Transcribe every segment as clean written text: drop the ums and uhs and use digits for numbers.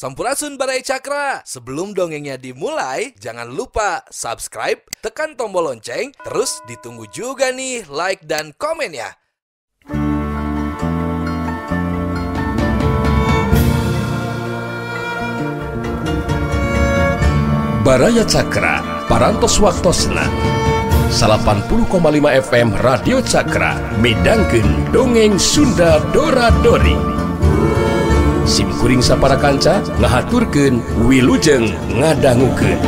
Sampurasun Baraya Cakra. Sebelum dongengnya dimulai, jangan lupa subscribe, tekan tombol lonceng, terus ditunggu juga nih like dan komen ya. Baraya Cakra, Parantos Waktosna 80,5 FM Radio Cakra midangkeun dongeng Sunda Dora Dori. Sim kuring sapara kanca ngahaturkeun wilujeng ngadangukeun.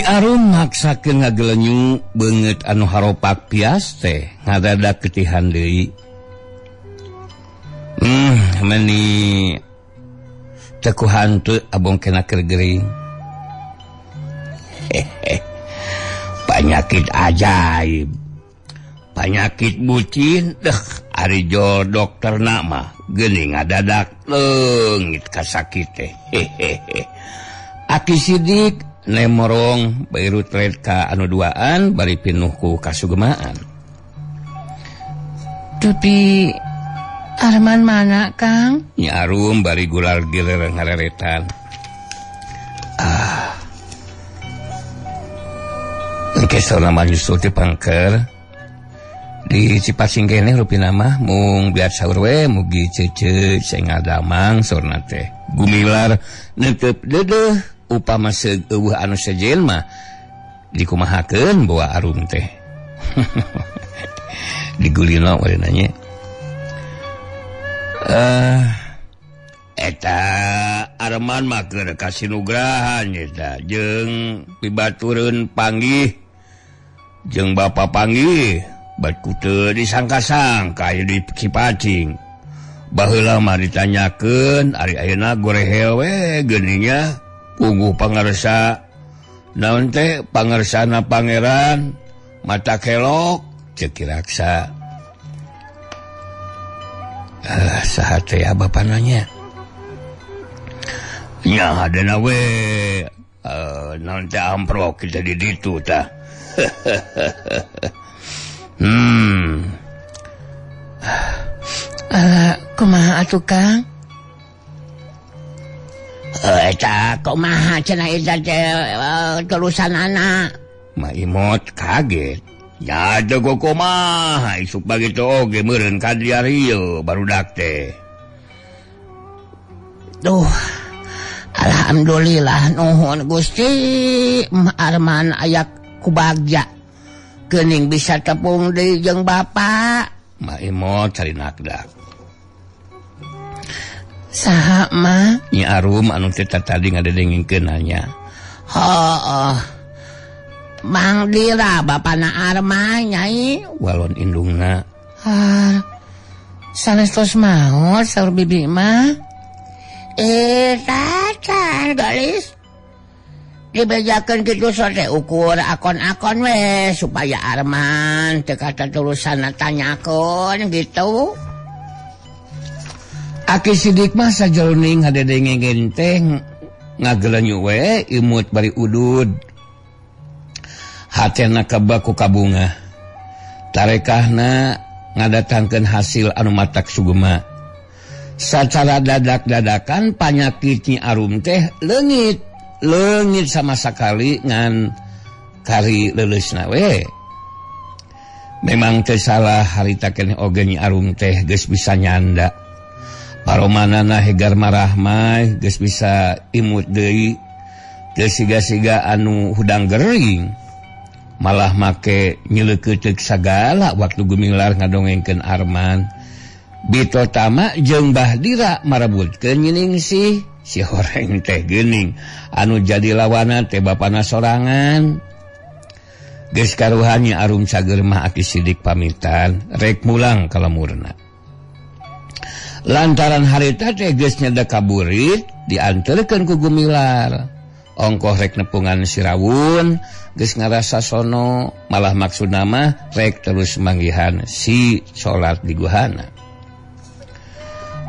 Arum maksakeun ngagelenyu beungeut anu haropak pias teh ngadadak ketihan deui. Meni teu ku hantu abong kena keur gering. Hehe. Panyakit ajaib. Panyakit bucin deh ari jo dokterna mah geuning ngadadak leungit kasakit teh. Hehehe. Aki Sidik nemorong bairut ka anu duaan bari pinuh ku kasugemaan. Tapi Arman mana, Kang? Nyi Arum bari gular gilir ngareretan. Ah. Engke saurna mah nyusul ti pangker. Di Cipasing keneh rupina mah mung biar saur we mugi cece sengadamang saurna teh. Gumilar neuteup deudeuh upama eueuh anu sejen mah dikumahakeun bawa Arum teh. Digulina we nanya. Eta Arman mah keur kasinugrahan eta jeung pibatureun panggih jeung bapa panggih bat ku teu disangka-sangka aya di Cipacing. Baheula mah ditanyakeun ari ayeuna gorehel we geuning nya. Puguh pangarsa naon teh pangarsana pangeran mata kelok ceuk Kiraksa. Saha teh bapana nya? Nya hadena we naon teh amprok kita di ditu tah. Kumaha atuh Kang? Eta kumaha cenah eta teh terusan anak. Ma Imot kaget. Ya teu kumaha isuk bagitu oge meureun ka diario barudak teh. Duh. Alhamdulillah nuhun Gusti Arman aya ku bagja. Geuning bisa tepung deui jeung bapa. Ma Imot cari nakdak. Saha mah? Nyi Arum anu teh tadi ngadedengkeun nanya. Hooh. Mang Dira bapana Arman nyai. Walon indungna. Ah. Sanes tos maot saur bibi mah. Tacan galis. Dibejakeun kitu sote ukur akon-akon we supaya Arman teu kataterusan tanyakeun gitu. Aki Sidik mah sajroning ngadedengkeun teh ngagelenyu we imut bari udud. Hatena kebak ku kabungah. Tarekahna ngadatangkeun hasil anu matak sugema. Sacara dadak-dadakan panyakit Nyi Arum teh leungit, leungit sama sakali ngan kari leuleusna we. Memang teu salah harita keneh oge Nyi Arum teh geus bisa nyanda. Paromanana hegar marahmai geus bisa imut deui teu siga-siga anu hudang gering malah make nyeleukeuteup sagala waktu Gumilar ngadongengkeun Arman. Bito Tama jeung Bah Dira marebutkeun nyiningsih si horeng teh geuning anu jadi lawana teh bapana sorangan. Geus karuhan Nyi Arum cager mah Aki Sidik pamitan rek mulang ka lemurna. Lantaran harita teh geus nyedek kaburit dianterkeun ku Gumilar. Ongkoh rek nepungan Sirawun geus ngarasa sono malah maksudna mah rek terus manggihan si salat di guhana.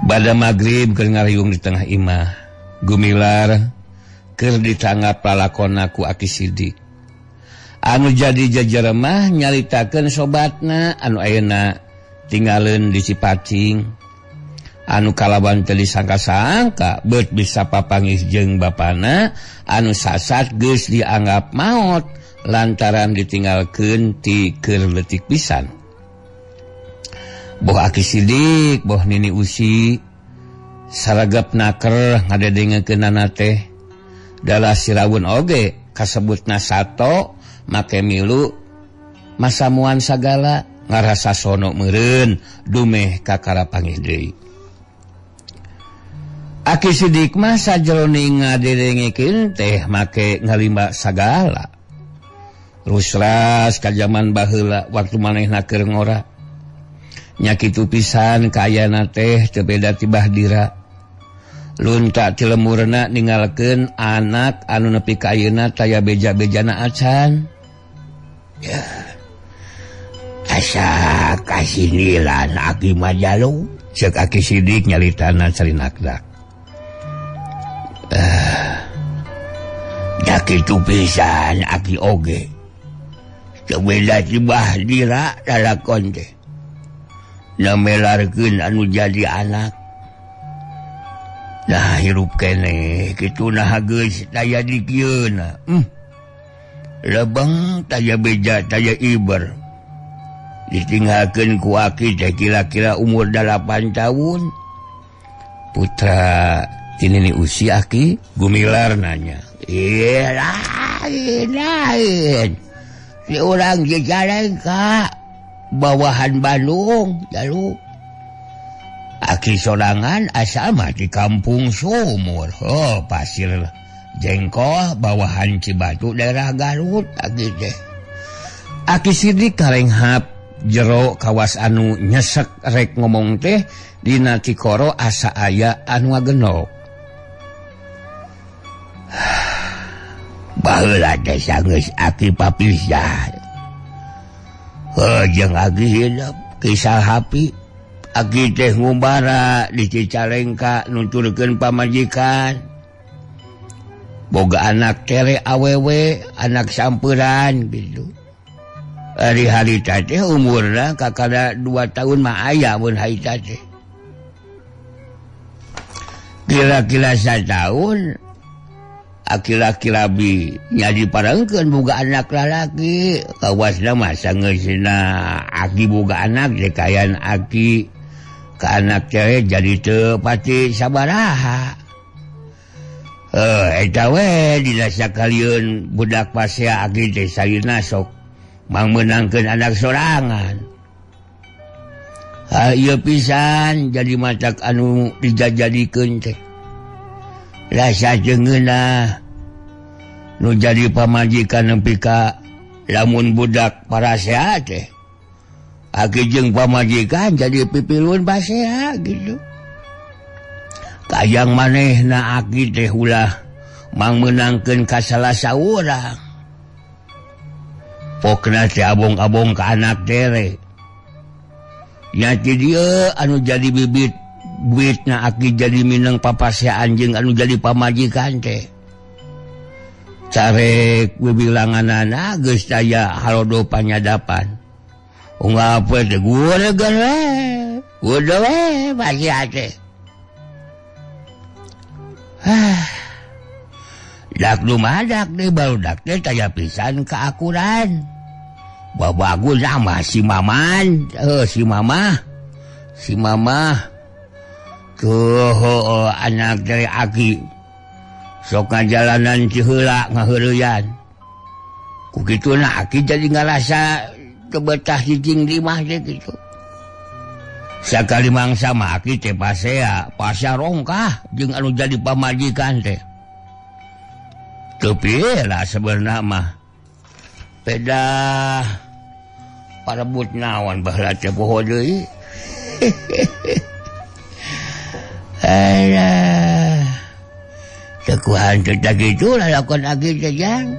Bada magrib keur ngariung di tengah imah, Gumilar keur ditanggap lalakona ku Aki Sidik. Anu jadi jajaremah nyaritakeun sobatna anu ayeuna tinggaleun di Cipacing. Anu kalawan teu disangka-sangka beut bisa papanggih jeung bapana anu sasat geus dianggap maot lantaran ditinggalkeun ti keur leutik pisan. Boh Aki Sidik, boh Nini Usi saragap naker ngadedengekeunana teh. Dalah Sirawun oge kasebutna sato make milu masamuan sagala ngarasa sono meureun dumeh kakara panggih deui. Aki Sidik mah sajroning ngadedengekeun teh make ngalimba sagala. Rusras ka jaman baheula waktu manehna keur ngora. Nya kitu pisan kaayana teh teu beda ti Bahdira. Lunta ti lemurna ninggalkeun anak anu nepi ka ayeuna taya beja-bejana acan. Ya. Asa kasinilan aki mah jalu, ceuk Aki Sidik nyaritana carinakdak. Da kitu pisan aki oge. Teu beda ti Bahdira lalakon teh. Namelarkeun anu jadi anak. Nah hirup keneh kitu nah geus taya di kieuna. Lebeng taya beja taya iber. Ditinggalkeun ku aki teh kira-kira umur 8 tahun. Putra Nini Usi aki Gumilar nanya. Iya lain lain. Si urang Cicalengka bawahan Bandung lalu aki sorangan asal mah di kampung Sumur. Oh pasir jengkol bawahan Cibatu daerah Garut aki teh. Aki Sidik karenghap jero kawas anu nyesek rek ngomong teh dina cikoro asa aya anu ngagenok. Baheula teh sanggeus aki papisah. Heuh jeung aki hidup kisah hapi. Aki teh ngumbara di Cicalengka nuturkeun pamajikan. Boga anak tere awewe, anak samperan gitu. Ari harita teh umurna kakara 2 tahun mah aya mun harita teh. Kira-kira 1 tahun aki-laki labi nya diparengkeun boga anak lalaki. Kawasna mah sangeusna aki boga anak teh kayan aki ka anak teh jadi teu pati sabaraha. Eta we dina sakalieun budak pasea aki teh sayuna sok mangmeunangkeun anak sorangan. Ha ieu pisan jadi matak anu dijajadikeun teh. Rasa jengeunah nu jadi pamajikan nepi ka lamun budak parasea teh. Aki jeung pamajikan jadi pipilun pasea gitu. Kayang manehna aki teh ulah mangmeunangkeun ka salah saurang. Pokna teh abong-abong ka anak tere. Nya ti dieu anu jadi bibit duitna aki jadi mineng papaseaan jeung anu jadi pamajikan teh. Carek wibilanganana geus taya halodo panyadapan. Unggal poe teh guregan we. Udah we pasea teh. Dak dumadak deh barudak teh taya pisan keakuran. Babagus sama si Maman, si Mama. Si Mama tuh anak dari aki. Sok ngajalanan ciheula ngaheureuyan. Ku kituna aki jadi ngarasa kebetah cicing di imah teh kitu. Sakali mangsa mah aki teh pasea, pasea rongkah jeung anu jadi pamajikan teh. Teu lah sebenarnya mah. Pedah parebut naon baheula teh poho deui. Alah. Tekuhan teh kitu lalakon aki teh jang.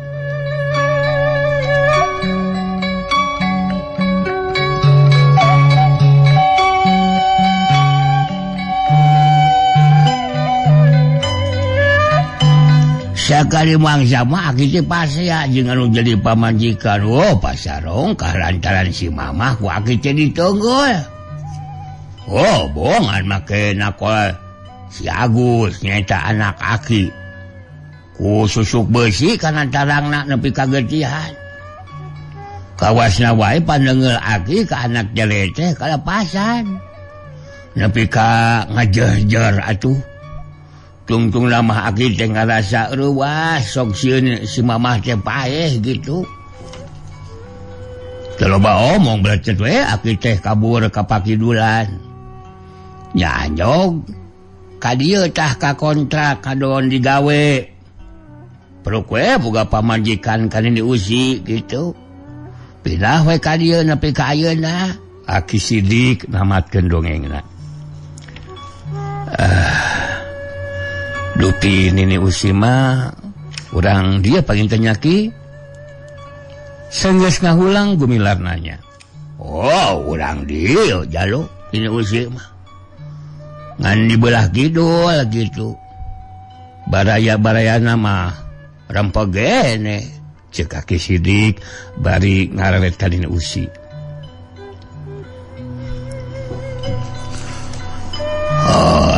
Sakali mangsa mah aki teh pasea jeung anu jadi pamajikan. Oh, pasarongkah lantaran si mamah ku aki teh ditonggol. Oh, bongan make nakol si Agus nyaeta anak aki. Ku susuk beusi kana tarangna nepi ka getihan. Kawasna wae pandeungel aki ka anak jele teh kalepasan. Nepi ka ngajehjer atuh. Tungtung lamah aki teh ngarasa reuas sok sieun si mamah teh paeh gitu. Teu loba omong belecet we aki teh kabur ka pakidulan. Nya anjog ka dieu tah ka kontrak kadon digawe. Peruk we boga pamajikan ka nini Usi gitu. Pindah we ka dieu nepi ka ayeuna. Aki Sidik namatkeun dongengna. Dupi nini Usi mah urang dia paling ki senggeus ngahulang gumilar nanya. Oh, urang dia jalu nini Usi mah. Ngan dibelah kidul gitu. Baraya-barayana mah rempegene Cek Aki Sidik bari ngarelet ka nini Usi. Oh,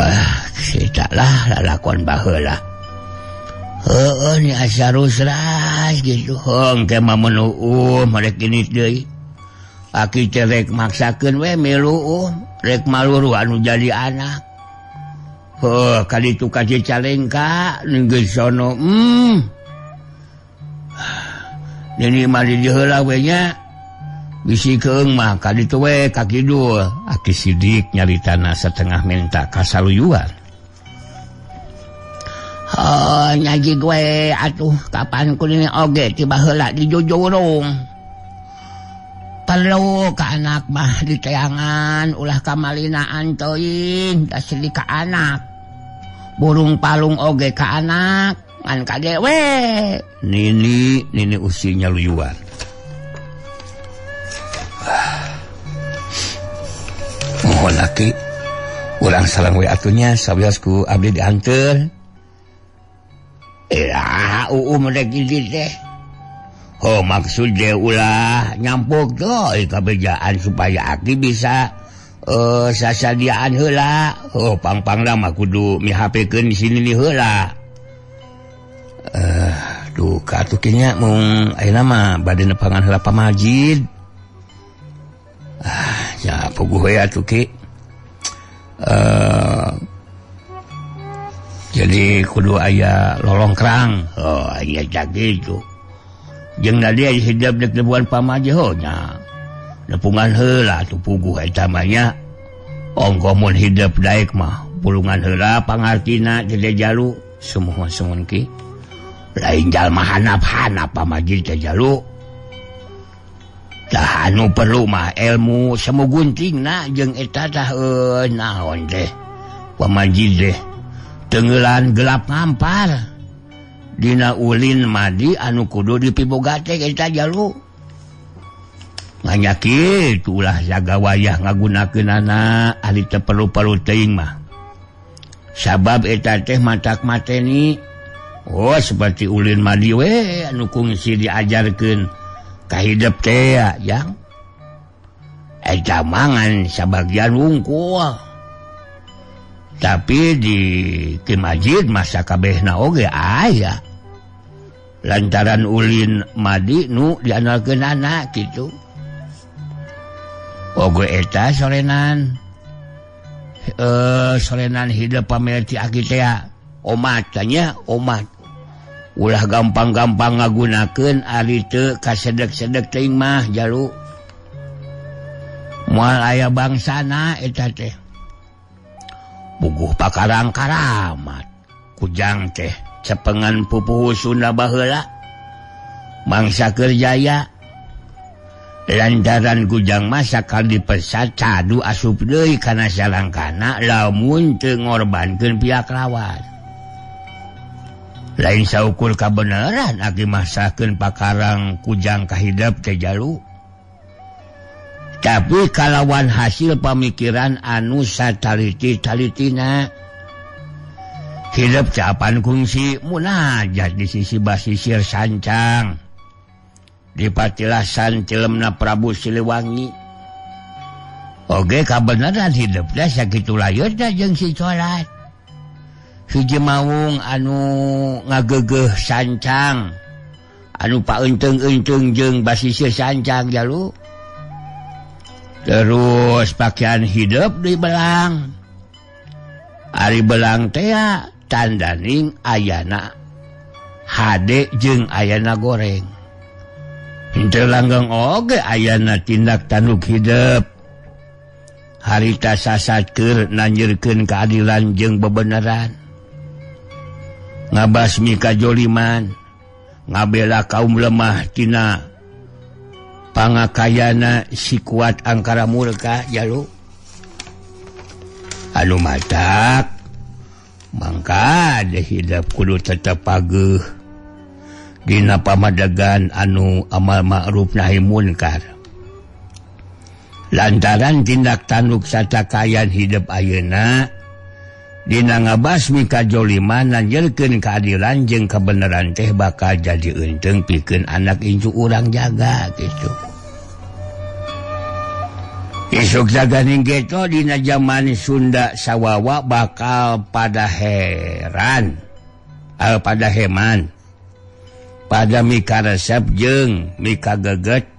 lah lalakon baheula. Heueuh ni asa rusras gitu. Heung ke mah mun rek gini deui. Aki teh rek maksakeun we milu rek maluru anu jadi anak. Heuh kaditu ka Cicalengka geus sono. Nini mah di heula we nya. Bisi keung mah kaditu we ka kidul. Aki Sidik nyaritana setengah minta kasaluyuan. Oh, nyaji gue atuh kapan kuning oge tiba heula dijujurung. Perlu ka anak mah diteangan ulah kamalinaan teuing asli ka anak. Burung palung oge ka anak ngan kage we. Nini nini Usi nyaluyuan. Mohon aki urang salang we atunya sawios ku abdi dianteur. Ira rek teh. Oh maksud dia ulah nyampuk tuh kabejaan supaya aki bisa sasadiaan heula. Oh pang-pangna mah kudu mihapekeun di sini nih heula. Duh ka atuh nya mung ayeuna mah bade nepangan heula pamajid. Ya puguh we atuh ki. Jadi kudu aya lolongkrang. Oh iya gitu. Jeung dia hidup dek nepungan pamaji ho nya. Nepungan heula atuh puguh eta mah nya. Ongkoh mun hidup daek mah pulungan heula pangartina teh jalu. Sumuhun-sumuhun ki. Lain jalma hanap-hanap pamaji teh jalu. Tah anu perlu mah ilmu semu guntingna jeung eta tah naon teh. Pamaji teh tenggelan gelap ngampar dina ulin madi anu kudu dipiboga teh eta jalu. Nganya kitu ulah sagawayah ngagunakeunana ahli teu perlu-perlu teuing mah. Sabab eta teh matak mateni. Oh seperti ulin madi we anu kungsi diajarkeun ka hidep teh jang. Eta mangan sabagian wungkul. Tapi di Ki Majid masa kabehna oge aya. Lantaran ulin madi nu diandalkeunana kitu. Oge eta sorenan. Sorenan hidup pamer ti aki teh omat nya omat. Ulah gampang-gampang ngagunakeun ari teu kasedek-sedek teuing mah jalu. Moal aya bangsana eta teh. Puguh pakarang karamat kujang teh cepengan pupuhu Sunda baheula mangsa kerjaya lantaran kujang masa kali dipesat cadu asup deui kana salangkana lamun teu ngorbankeun pihak lawan. Lain saukur kabeneran aki masakeun pakarang kujang kahidep teh jalu. Tapi kalawan hasil pamikiran anu sataliti-talitina. Hidup capan kungsi munajat di sisi basisir sancang. Di patilasan cilemna Prabu Siliwangi. Oge kabeneran hidupna sakitu layurna jeung si Colat. Hiji maung anu ngagegeuh sancang, anu paeunteung-eunteung jeung basisir sancang jalu. Terus pakaian hidup di belang. Ari belang teh tandaning ayana hade jeung ayana goreng. Henteu langgeng oge ayana tindak tanduk hidup. Harita sasat keur nanjirkeun keadilan jeung bebeneran. Ngabasmi kajoliman, ngabela kaum lemah tina pangakayana si kuat angkara murka jalu. Anu matak mangka hidup kudu tetep pageuh dina pamadegan anu amal ma'ruf nahi munkar. Lantaran tindak tanduk satakayan hidup ayeuna dina ngabasmi kajoliman nanjirkeun keadilan jeung kebenaran teh bakal jadi eunteung pikeun anak incu urang jaga gitu. Isuk jaganing geto dina zaman Sunda sawawa bakal pada heran, pada heman, pada mika resep jeung mika geget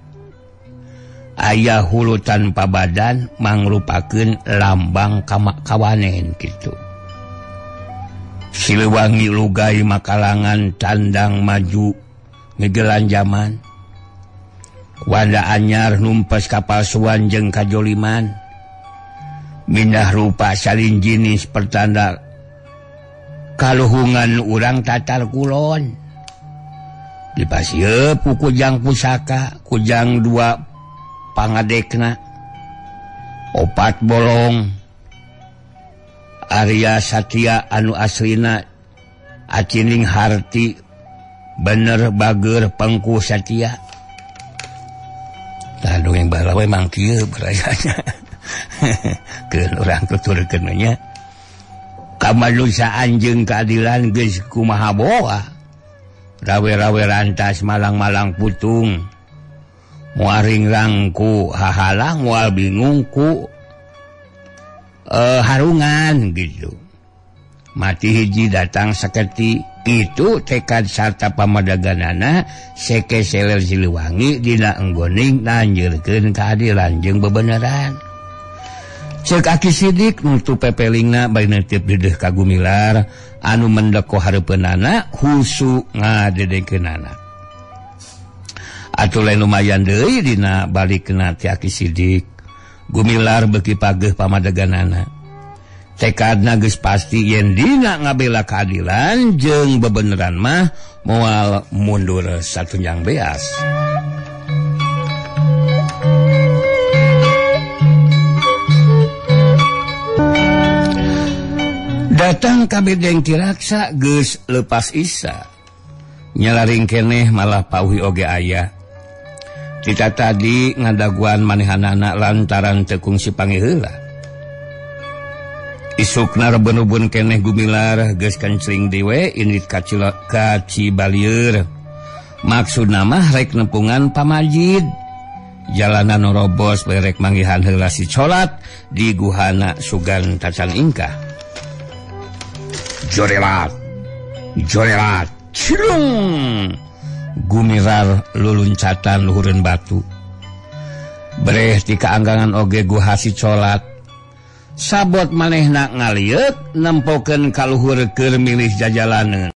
aya hulu tanpa badan mangrupakeun lambang kawanen gitu. Siliwangi lugai makalangan tandang maju ngegelan zaman. Wanda anyar numpes kapalsuan jeung kajoliman. Mindah rupa salin jinis pertanda kaluhungan urang Tatar Kulon. Dipasieup ku kujang pusaka, kujang dua pangadekna, opat bolong. Arya Satya anu aslina acining harti bener bager pengku Satya. Tah dongeng baheula we mang kieu barayanya. Keun urang tuturkeun nya. Kamanusiaan jeung keadilan geus kumaha boa. Rawe-rawe rantas malang-malang putung. Muaring rangku hahalang moal bingung ku harungan gitu. Mati hiji datang saketi itu tekad sarta pamadaganana seke seler Siliwangi dina enggoning nanjirkeun keadilan jeung bebeneran. Ceuk Aki Sidik nutu pepelingna bari neuteup deudeuh ka Gumilar anu mendeko hareupeunana husu ngadedengkeunana. Atuh lain lumayan deui dina balikna ti Aki Sidik. Gumilar beuki pageuh pamadeganana. Tekadna geus pasti yen dina ngabela keadilan jeung bebeneran mah moal mundur satunjang beas. Datang ka bedeng Tiraksa geus leupas isa. Nyalaring keneh malah pauhi oge aya. Tita tadi ngadaguan manehanana lantaran teu kungsi panggih heula. Isukna rebun-rebun keneh Gumilar geus kencring dewe indit ka Cibalieur. Maksudna mah rek nempungan pamajid. Jalanan robos berek manggihan heula si Colat di guhana sugan tacan ingkah. Jorelat, jorelat, cilung. Gumilar luluncatan luhureun batu. Breh ti kaanggangan oge guha si Colat. Sabot manehna ngalieuk nempokeun ka luhur keur milih jajalaneun.